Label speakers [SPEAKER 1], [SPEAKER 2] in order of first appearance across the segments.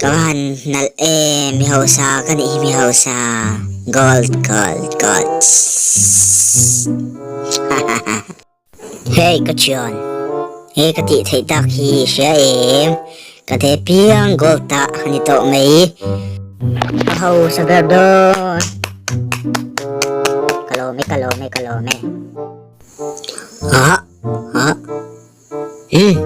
[SPEAKER 1] Ka va han nalh em, mi hausa ka nih hi mi hausa. Gold, gold, gold. Hey ka thian, he ka tih theih tak hi i hria em? Ka the piang gold tah a ni tawh mai. Ka hausa ber dawn. Ka lawm e, ka lawm e, ka lawm e. Ah, ah. Hmm.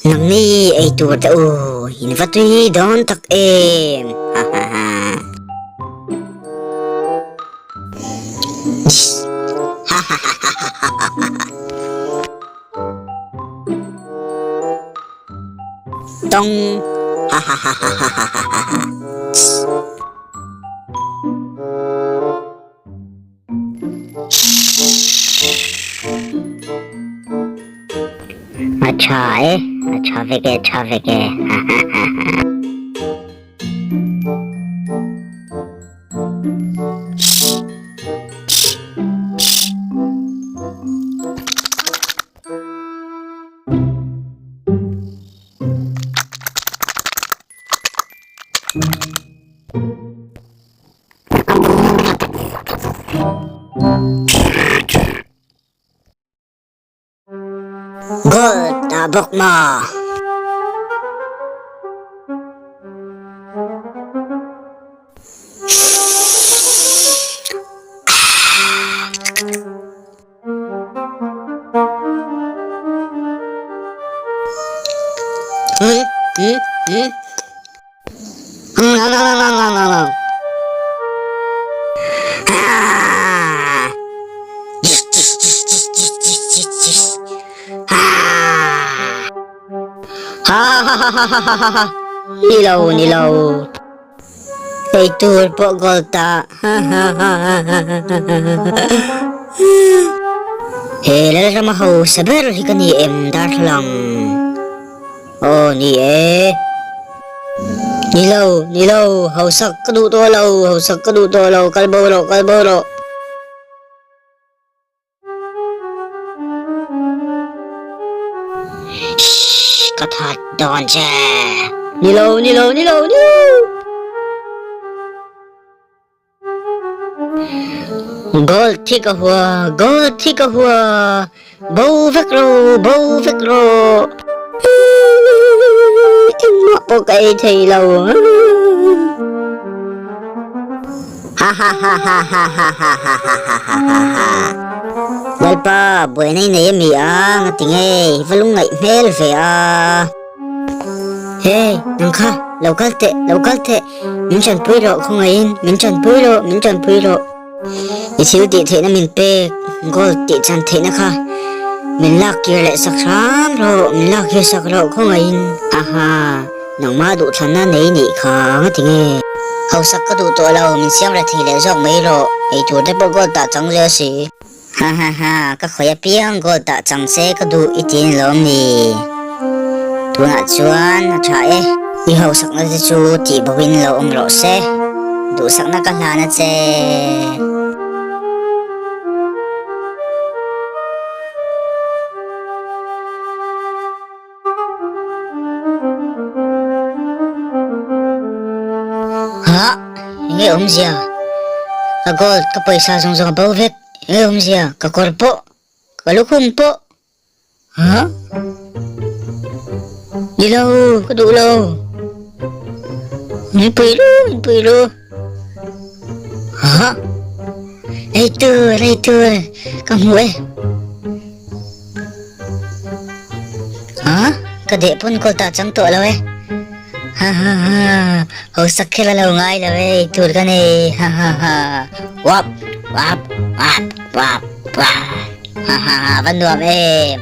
[SPEAKER 1] Nangni ei tur te u, in va tui dawn tak em. Ha ha ha. Ha ha ha ha ha ha. Tong. Ha ha ha ha ha ha ha ha. A tha e, a tha vek e, tha vek e. Ha ha ha ha. Gold ta bawk maw? Ni lo, ni lo. Ei tur pawh goal ta. He Lalrama hausa ber hi ka ni em darthlalang? Aw ni e. Ni lo, ni lo, hausak ka duh tawh lo, hausak ka duh tawh lo, kal bo rawh, kal bo rawh. Shh, ka that dawn che. Ni lo, ni lo, ni lo, ni lo. Gold thi ka hua, gold thi ka hua. Bo vek ro, bo vek ro. Engmah pawh ka ei thei lo. Ha ha ha ha ha ha ha ha ha ha ha ha ha. Lalpa, buaina i nei ami a, ngati nge i va lungngaih hmel ve a. Hey, nang kha, lo kal teh, lo kal teh. Min tanpui rawh khawngaihin, min tanpui rawh, min tanpui rawh. I thil tih theihna min pek, gold tih chan theihna kha min lak kir leh sak hram rawh, min lak kir sak rawh khawngaihin. Aha, nangmah duhthlanna nei nih kha nga ti nge? Hausak ka duh tawh lo, min siam reh thei leh zawk mai rawh, eitur te pawh gold tah chang zel si. Ha ha ha, ka khawi apiang gold tah chang se ka duh i ti lawm ni? Tunah chuan a tha e. I hausakna te chu tih bawkin lo awm rawh se. Duhsakna ka hlan a che. Ha, enge awmzia? Ka gold, ka pawisa zawng zawng a bo vek. Enge awmzia? Ka kawr pawh, ka lukhum pawh. Ha? Ni lo, ka duh lo. Min pui lu, min pui lu. Ha? Ei tur, ei tur, ka hmu e. Ha? Ka deh pawn kawl tah chang tawh lo e. Ha ha ha, hausak kher a lo ngai lo e, ei tur ka nei. Ha ha ha, wap, wap, wap, wap, wap. Ha ha ha, va nuam em.